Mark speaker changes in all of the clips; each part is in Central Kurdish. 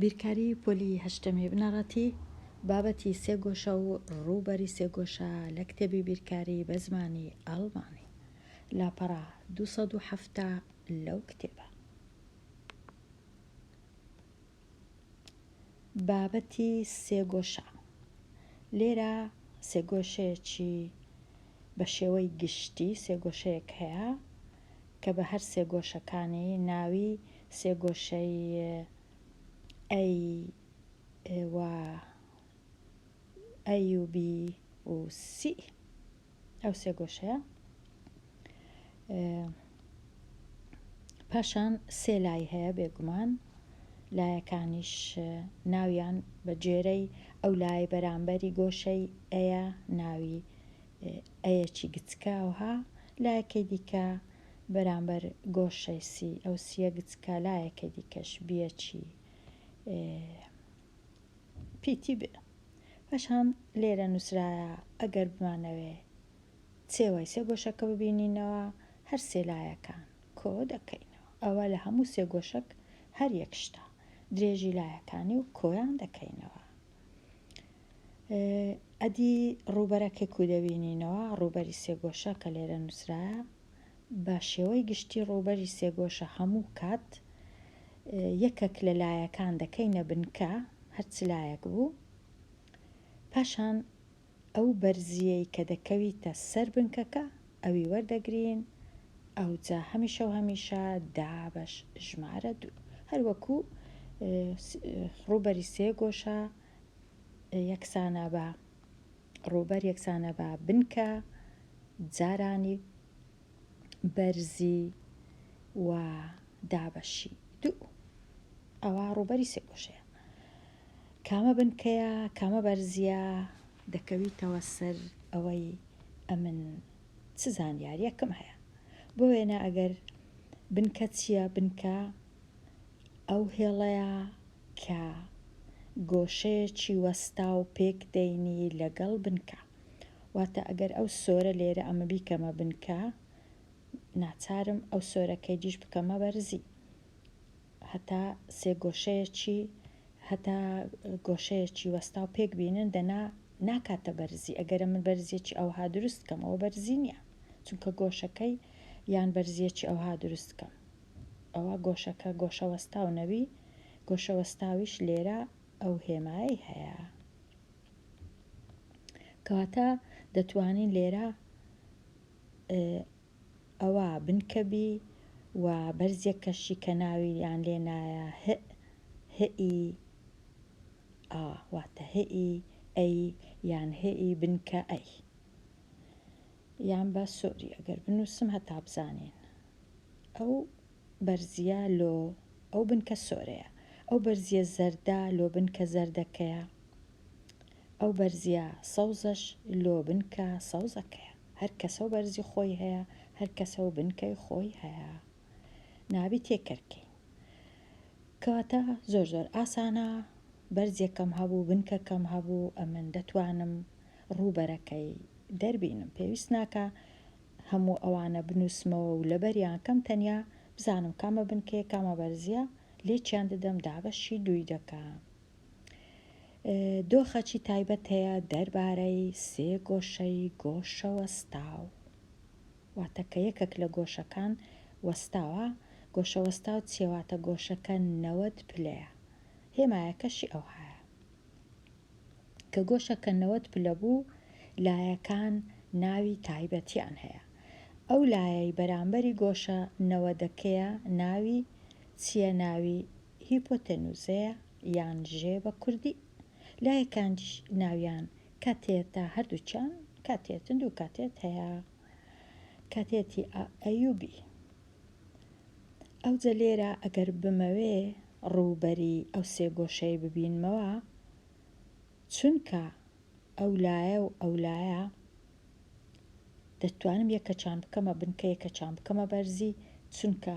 Speaker 1: بیرکاری پۆلی هەشتەمی بنەڕەتی، بابەتی سێگۆشە و ڕووبەری سێگۆشە لە کتێبی بیرکاری بە زمانی ئەڵمانی، لاپەڕە 270 لەو کتێبە. بابەتی سێگۆشە، لێرە سێگۆشەیەکی بە شێوەی گشتی سێگۆشەیەک هەیە کە بە هەر سێگۆشەکانی ناوی سێگۆشەی A و A و B و C ئەو سێگۆشەیە پاشان سێ لای هەیە بێگومان لایەکانیش ناویان بە گوێرەی ئەو لای بەرامبەری گۆشەی ئەیە ناوی ئەیەکی گچکە ئەوها لایەکەی دیکە بەرامبەر گۆشەی سی ئەو سیە گچکە لایەکەی دیکەش بیەکی پیتی بێ. پاشان لێرە نووسرایە ئەگەر بمانەوێ چێوەی سێگۆشەکە ببینینەوە هەر سێ لایەکان کۆ دەکەینەوە. ئەوە لە هەموو سێگۆشەک هەر یەک شتە. درێژی لایەکانی و کۆیان دەکەینەوە. ئەدی ڕووبەرەکەی کو دەبینینەوە؟ ڕووبەری سێگۆشە کە لێرە نووسرایە بە شێوەی گشتی ڕووبەری سێگۆشە هەموو کات یەکەک لە لایەکان دەکەینە بنکە هەر چ لایەک بوو پاشان ئەو بەرزییەی کە دەکەویتە سەر بنکەکە ئەوی وەردەگرین ئەوجا هەمیشە و هەمیشە دابەش ژمارە دوو هەر وەکو ڕووبەری سێگۆشە یەکسانە بە ڕووبەر یەکسانە بە بنکە جارانی بەرزی و دابەشی دوو. ئەوە ڕووبەری سێگۆشەیە. کامە بنکەیە، کامە بەرزییە، دەکەویتەوە سەر ئەوەی ئەمن چ زانیارییەکم هەیە. بۆ وێنە ئەگەر بنکە چییە، بنکە ئەو هێڵەیە کە گۆشەیەکی وەستاو پێک دەینی لەگەڵ بنکە. واتە ئەگەر ئەو سۆرە لێرە ئەمە بیکەمە بنکە، ناچارم ئەو سۆرەکەی دیش بکەمە بەرزی. هەتا سێگۆشەیەکی هەتا گۆشەیەکی وەستاو پێک بینن دەنا ناکاتە بەرزی ئەگەرە من بەرزیەکی ئەوها دروست کەم ئەوە بەرزی نییە چونکە گۆشەکەی یان بەرزیەکی ئەوها دروست کەم ئەوە گۆشەکە گۆشە وەستاو نەبی گۆشە وەستاویش لێرە ئەو هێمایەی هەیە کەواتە دەتوانین لێرە ئەوە بنکە بی و بەرزیەکەشی کە ناوی یان لێ نایە هئ هئ ی ئا واتە هئ ی ئەی یان هئ ی بنکە ئەی یان بە سۆری ئەگەر بنووسم هەتا بزانین ئەو بەرزیە لۆ ئەو بنکە سۆرەیە ئەو بەرزیە زەردە لۆ بنکە زەردەکەیە ئەو بەرزیە سەوزەش لۆ بنکە سەوزەکەیە. هەر کەسەو بەرزی خۆی هەیە هەر کەسەو بنکەی خۆی هەیە نابی تێکەرکەین کەواتە زۆر زۆر ئاسانە بەرزیەکەم هەبوو بنکەکەم هەبوو ئەمن دەتوانم ڕووبەرەکەی دەربینم پێویست ناکە هەموو ئەوانە بنووسمەوە و لەبەریان کەم تەنیا بزانم کامە بنکەیە کامە بەرزیە لێکیان دەدەم دابەشی دووی دەکەم. دۆخەکی تایبەت هەیە دەربارەی سێ گۆشەی گۆشە وەستاو، واتە کە یەکەک لە گۆشەکان وەستاوە، گۆشە وەستاو چیە واتە گۆشەکە 90 پلەیە، هێمایەکەشی ئەوهایە. کە گۆشەکە 90 پلە بوو لایەکان ناوی تایبەتیان هەیە. ئەو لایەی بەرامبەری گۆشە نەوەدەکەیە ناوی چیە ناوی هیپۆتەنوزەیە یان ژێ بە کوردی. لایەکانیش ناویان کاتێتە هەردووکیان کاتێتن دوو کاتێت هەیە کاتێتی ئا ئەیوبی. ئەوجە لێرە ئەگەر بمەوێ ڕووبەری ئەو سێ گۆشەی ببینمەوە چونکە ئەو لایە و ئەو لایە دەتوانم یەکەچان بکەمە بنکە یەکەچان بکەمە بەرزی چونکە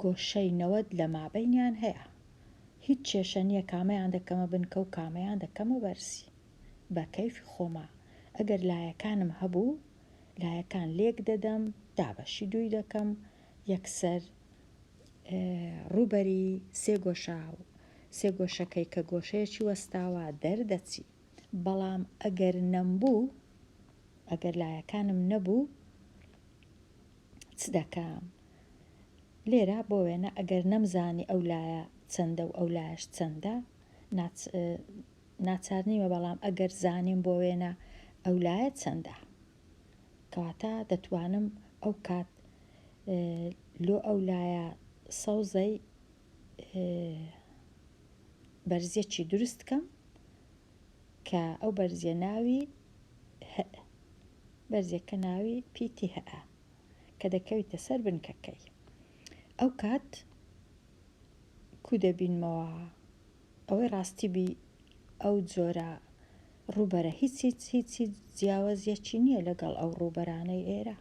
Speaker 1: گۆشەی 90 لە مابەینیان هەیە هیچ کێشە نیە کامەیان دەکەمە بنکە و کامەیان دەکەمە بەرزی بە کەیفی خۆمە ئەگەر لایەکانم هەبوو لایەکان لێک دەدەم دابەشی دووی دەکەم یەکسەر ڕووبەری سێگۆشە و. سێگۆشەکەی کە گۆشەیەکی وەستاوە دەردەچی. بەڵام ئەگەر نەمبوو، ئەگەر لایەکانم نەبوو چ دەکەم؟ لێرە بۆ وێنە ئەگەر نەمزانی ئەو لایە چەندە و ئەو لایەش چەندە، ناچار نیمە بەڵام ئەگەر زانیم بۆ وێنە ئەو لایە چەندە کەواتە دەتوانم ئەو کات لۆ ئەو لایە سەوزەی بەرزیەکی دروست کەم کە ئەو بەرزیە ناوی هئ بەرزیەکە ناوی پیتی هئە کە دەکەویتە سەر بنکەکەی ئەو کات کو دەبینمەوە ئەوەی ڕاستی بی ئەو جۆرە ڕووبەرە هیچ هیچ هیچ هیچ جیاوازیەکی نییە لەگەڵ ئەو ڕووبەرانەی ئێرە.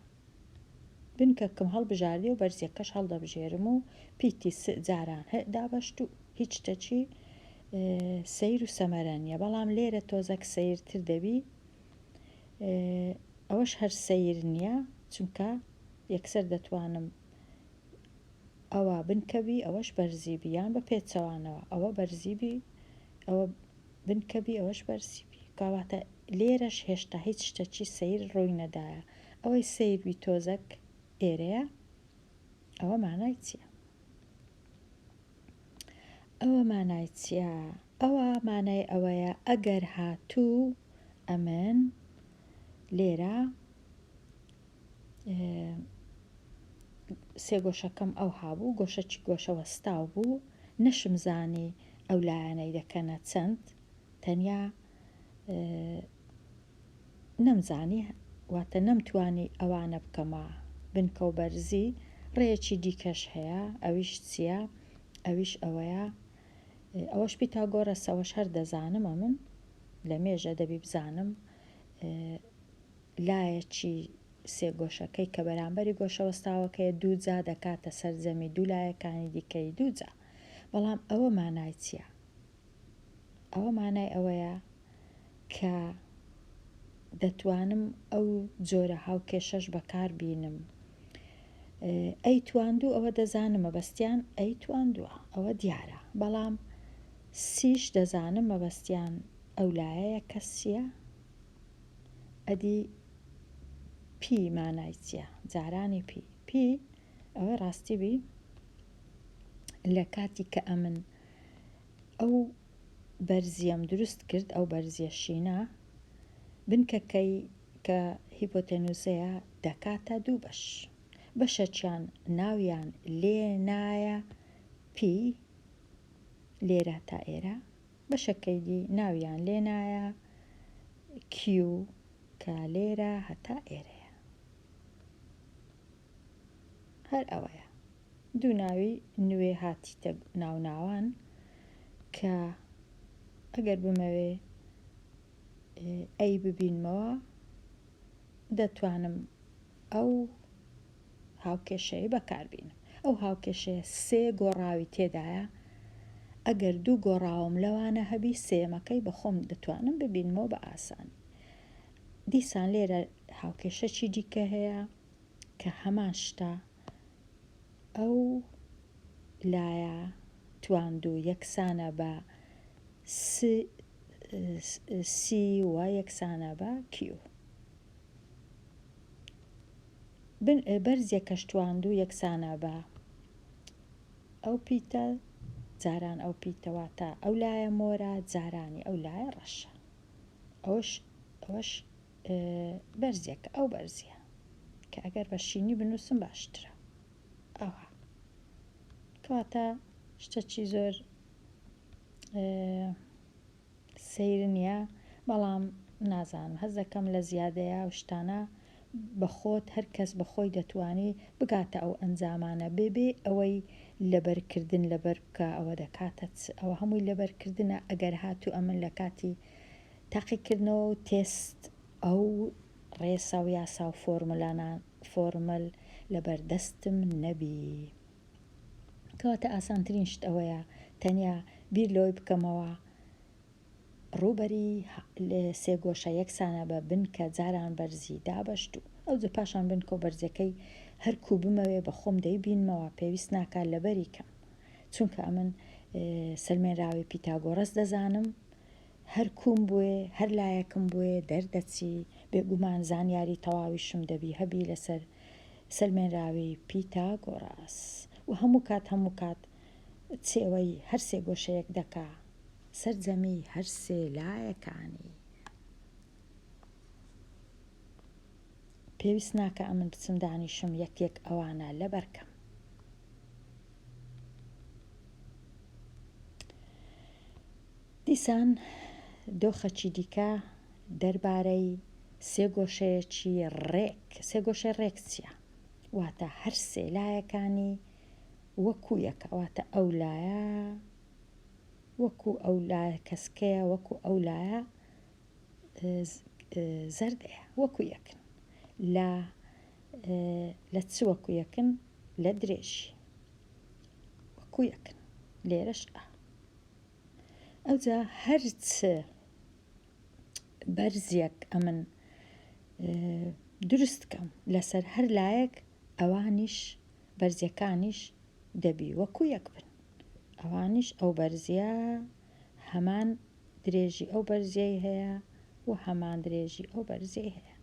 Speaker 1: بنکەکم هەڵبژاردی و بەرزیەکەش هەڵدەبژێرم و پیتی س جاران هئ دابەشت و هیچ شتەکی سەیر و سەمەرە نییە بەڵام لێرە تۆزەک سەیرتر دەبی ئەوەش هەر سەیر نییە چونکە یەکسەر دەتوانم ئەوە بنکە بی ئەوەش بەرزی بی یان بە پێچەوانەوە ئەوە بەرزی بی ئەوە بنکە بی ئەوەش بەرزی بی کەواتە لێرەش هێشتا هیچ شتەکی سەیر ڕووی نەدایە ئەوەی سەیر بی تۆزەک ئێرەیە ئەوە مانای چییە؟ ئەوە مانای چییە؟ ئەوە مانای ئەوەیە ئەگەر هاتوو ئەمن لێرە سێگۆشەکەم ئەوها بوو، گۆشەکی گۆشە وەستاو بوو، نەشمزانی ئەو لایەنەی دەکەنە چەند، تەنیا نەمزانی، واتە نەمتوانی ئەوانە بکەمە بنکە و بەرزی، ڕێیەکی دیکەش هەیە، ئەویش چییە؟ ئەویش ئەوەیە، ئەوەش پیتاگۆرەسە، ئەوەش هەر دەزانم ئەمن، لەمێژە دەبی بزانم، لایەکی سێگۆشەکەی کە بەرامبەری گۆشە وەستاوەکەیە دووجا دەکاتە سەرجەمی دوو لایەکانی دیکەی دووجا. بەڵام ئەوە مانای چییە؟ ئەوە مانای ئەوەیە کە دەتوانم ئەو جۆرە هاوکێشەش بەکار بینم. ئەی تواندوو ئەوە دەزانم مەبەستیان ئەی تواندووە ئەوە دیارە بەڵام سیش دەزانم مەبەستیان ئەو لایەیە کە سیە ئەدی پی مانای چیە جارانی پی پی ئەوەی ڕاستی بی لە کاتی کە ئەمن ئەو بەرزیەم دروست کرد ئەو بەرزیە شینە بنکەکەی کە هیپۆتێنوسەیە دەکاتە دوو بەش بەشەکیان ناویان لێ نایە پی لێرە تا ئێرە بەشەکەی دی ناویان لێ نایە کیو کە لێرە هەتا ئێرەیە هەر ئەوەیە دوو ناوی نوێ هاتیتە ناو ناوان کە ئەگەر بمەوێ ئەی ببینمەوە دەتوانم ئەو هاوکێشەیە بەکاربینم. ئەو هاوکێشەیە سێ گۆڕاوی تێدایە، ئەگەر دوو گۆڕاوم لەوانە هەبی سێیەمەکەی بە خۆم دەتوانم ببینمەوە بە ئاسانی. دیسان لێرە هاوکێشەکی دیکە هەیە کە هەمان شتە ئەو لایە تواندوو یەکسانە بە سی و یەکسانە بە کیو. بەرزیەکەش تواندوو یەکسانە بە ئەو پیتە جاران ئەو پیتە واتە ئەو لایە مۆرە جارانی ئەو لایە ڕەشە ئەوش ئەوەش بەرزیەکە ئەو بەرزیە کە ئەگەر بە شینی بنووسم باشترە ئەوها کەواتە شتەکی زۆر سەیر نیە بەڵام نازانم هەست دەکەم لە زیادەیە ئەو شتانە بەخۆت هەر کەس بەخۆی دەتوانی بگاتە ئەو ئەنجامانە بێ بێ ئەوەی لەبەر کردن لەبەر بکا ئەوە دەکاتە چ ئەوە هەمووی لەبەر کردنە ئەگەر هاتوو ئەمن لە کاتی تاقیکردنەوە و تێست ئەو ڕێسا و یاسا و فۆرمولانە فۆرمەل لەبەر دەستم نەبی. کەواتە ئاسانترین شت ئەوەیە تەنیا بیر لەوەی بکەمەوە ڕووبەری سێگۆشە یەکسانە بە بنکە جاران بەرزی دابەشتوو ئەوجە پاشان بنکە و بەرزیەکەی هەر کوو بمەوێ بە خۆم دەیبینمەوە پێویست ناکا لەبەری کەم چونکە ئەمن. سەلمێنراوی پیتاگۆرەس دەزانم هەر کووم بوێ هەر لایەکم بوێ دەردەچی بێگومان زانیاری تەواویشم دەبی هەبی لەسەر سەلمێنراوی پیتاگۆراس و هەموو کات هەموو کات چێوەی هەر سێ گۆشەیەک دەکا سەرجەمی هەر سێ لایەکانی. پێویست ناکا ئەمن بچم دانیشم یەک یەک ئەوانە لەبەر کەم. دیسان دۆخەکی دیکە دەربارەی سێگۆشەیەکی ڕێک، سێگۆشەی ڕێک چییە؟ واتە هەر سێ لایەکانی وەکو یەکە، واتە ئەو لایە وەکو ئەو لایە کەسکەیە، وەکو ئەو لایە زەردەیە، وەکو یەکن. لە لە چ وەکو یەکن؟ لە درێژی وەکو یەکن. لێرەش ئا. ئەوجا هەر چ بەرزیەک ئەمن دروست کەم لەسەر هەر لایەک ئەوانیش بەرزیەکانیش دەبی وەکو یەک بن ئەوانیش ئەو بەرزیە هەمان درێژی ئەو بەرزیەی هەیە و هەمان درێژی ئەو بەرزیەی هەیە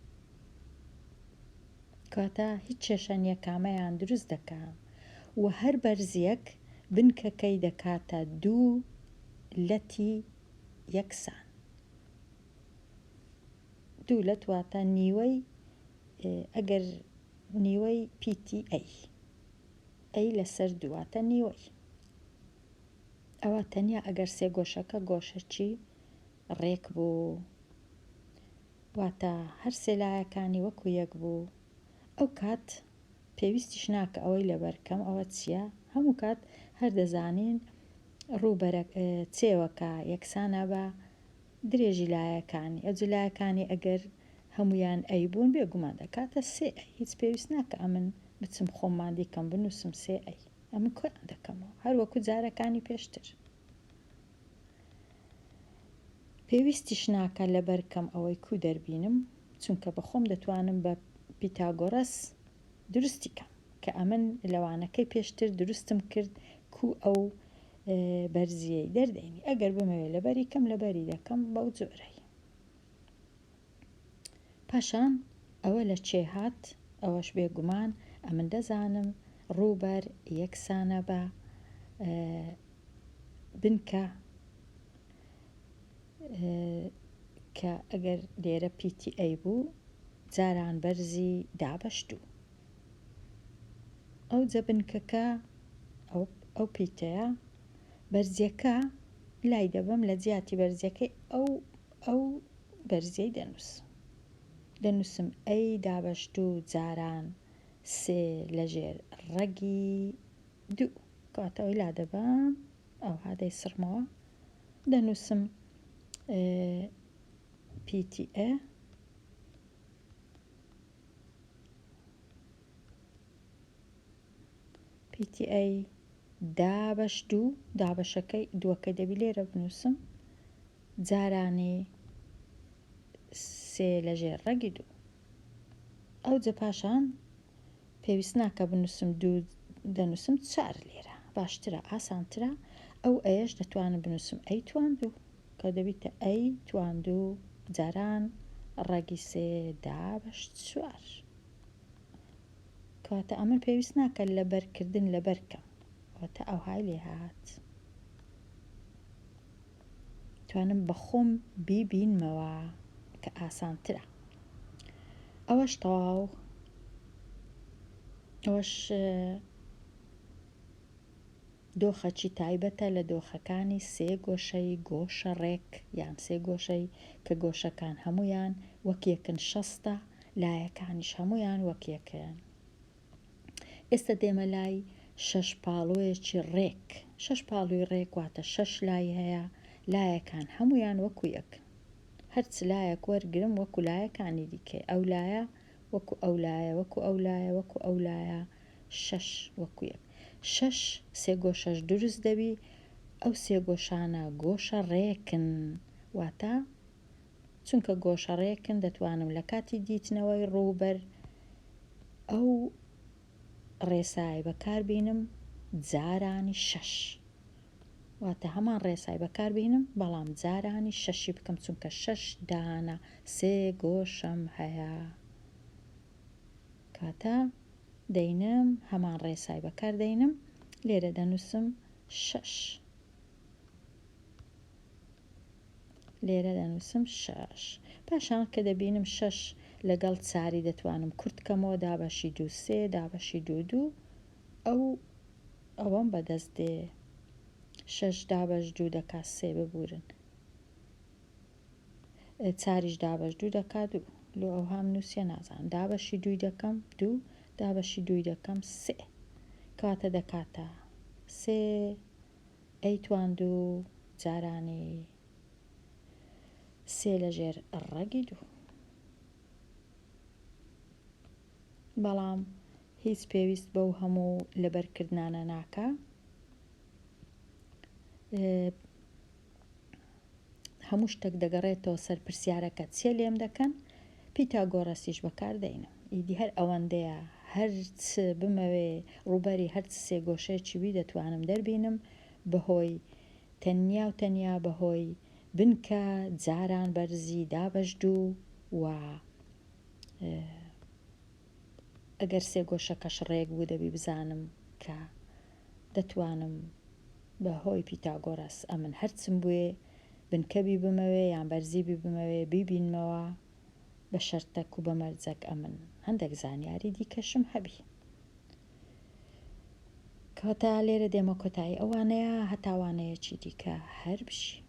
Speaker 1: کەواتە هیچ کێشە نیە کامەیان دروست دەکا و هەر بەرزیەک بنکەکەی دەکاتە دوو لەتی یەکسان دوو لەت واتە نیوەی ئەگەر نیوەی پیتی ئەی ئەی لەسەر دوو واتە نیوەی ئەوە تەنیا ئەگەر سێ گۆشەکە گۆشەکی ڕێک بوو واتە هەر سێ لایەکانی وەکو یەک بوو ئەو کات پێویستیش ناکە ئەوەی لەبەر کەم ئەوە چیە هەموو کات هەر دەزانین ڕووبەرە چێوەکە یەکسانە بە درێژی لایەکانی ئەوجە لایەکانی ئەگەر هەموویان ئەی بوون بێگومان دەکاتە سێ ئەی هیچ پێویست ناکە ئەمن بچم خۆم ماندی کەم بنووسم سێ ئەی ئەمن کۆیان دەکەمەوە هەر وەکو جارەکانی پێشتر. پێویستیش ناکا لەبەر کەم ئەوەی کو دەربینم چونکە بە خۆم دەتوانم بە پیتاگۆرەس دروستی کەم کە ئەمن لە وانەکەی پێشتر دروستم کرد کو ئەو بەرزیەی دەردەینی ئەگەر بمەوێ لەبەری کەم لەبەری دەکەم بەو جۆرەی. پاشان ئەوە لە چێ هات ئەوەش بێگومان ئەمن دەزانم ڕووبەر یەکسانە بە بنکە کە ئەگەر لێرە پیتی ئەی بوو جاران بەرزی دابەش دوو ئەوجە بنکەکە ئەو پیتەیە بەرزیەکە لای دەبەم لە جیاتی بەرزیەکەی ئەو ئەو بەرزیەی دەنووسم. دەنووسم ئەی دابەش دوو جاران سێ لەژێر ڕەگی دوو. کەواتە ئەوەی لادەبەم ئەوها دەیسڕمەوە. دەنووسم پیتی ئە. پیتی ئەی دابەش دوو دابەشەکەی دووەکەی دەبی لێرە بنووسم. جارانی سێ لەژێر ڕەگی دوو. ئەوجە پاشان پێویست ناکا بنووسم دوو دەنووسم چار لێرە باشترە ئاسانترە ئەو ئەیەش دەتوانم بنووسم ئەی توان دوو کە دەبیتە ئەی توان دوو جاران ڕەگی سێ دابەش چوار کەواتە ئەمن پێویست ناکە لەبەرکردن لەبەر کەم واتە ئەوهای لێهات. توانم بەخۆم بیبینمەوە کە ئاسانترە ئەوەش تەواو ئەوەش دۆخەکی تایبەتە لە دۆخەکانی سێ گۆشەی گۆشە ڕێک یان سێ گۆشەی کە گۆشەکان هەمویان وەک یەکن شەستە لایەکانیش هەمویان وەک یەکن ئێستا دێمە لای شەش پاڵۆیەکی ڕێک، شەش پاڵوی ڕێک واتە شەش لای هەیە، لایەکان هەموویان وەکو یەکن. هەرچ لایەک وەرگرم وەکو لایەکانی دیکەیە، ئەو لایە وەکو ئەو لایە وەکو ئەو لایە وەکو ئەو لایە شەش وەکو یەک. شەش سێگۆشەش دروست دەبی، ئەو سێگۆشانە گۆشە ڕێکن واتە چونکە گۆشەڕێکن دەتوانم لە کاتی دیتنەوەی ڕووبەر ئەو ڕێسایە بەکاربینم جارانی شەش. واتە هەمان ڕێسای بەکار بینم بەڵام جارانی شەشی بکەم چونکە شەش دانە سێ گۆشەم هەیە. کاتە دەینم هەمان ڕێسای بەکار دەینم لێرە دەنووسم شەش. لێرە دەنووسم شەش. پاشان کە دەبینم شەش لەگەڵ چاری دەتوانم کورت کەمەوە دابەشی دوو سێ دابەشی دوو دوو ئەو ئەوەم بەدەست دێ شەش دابەش دوو دەکا سێ ببورن چاریش دابەش دوو دەکا دوو لۆ ئەوهام نووسیە نازانم دابەشی دووی دەکەم دوو دابەشی دووی دەکەم سێ کەواتە دەکاتە سێ ئەی تواند و جارانی سێ لە ژێر ڕەگی دوو. بەڵام هیچ پێویست بەو هەموو لەبەرکردنانە ناکا. هەموو شتێک دەگەڕێتەوە سەر پرسیارەکە چیە لێم دەکەن پیتاگۆرەسیش بەکار دەینم ئیدی هەر ئەوەندەیە هەر چ بمەوێ ڕووبەری هەر چ سێگۆشەیەکی بی دەتوانم دەربینم بەهۆی تەنیا و تەنیا بەهۆی بنکە جاران بەرزی دابەش دوو و ئەگەر سێگۆشەکەش ڕێک بوو دەبی بزانم کە دەتوانم بە هۆی پیتاگۆرەس ئەمن هەرچم بوێ بنکە بی بمەوێ یان بەرزی بی بمەوێ بیبینمەوە بە شەرتەک و بە مەرجەک ئەمن هەندەک زانیاری دیکەشم هەبی. کەواتە لێرە دێمە کۆتایی ئەو وانەیە هەتا وانەیەکی دیکە هەر بژی.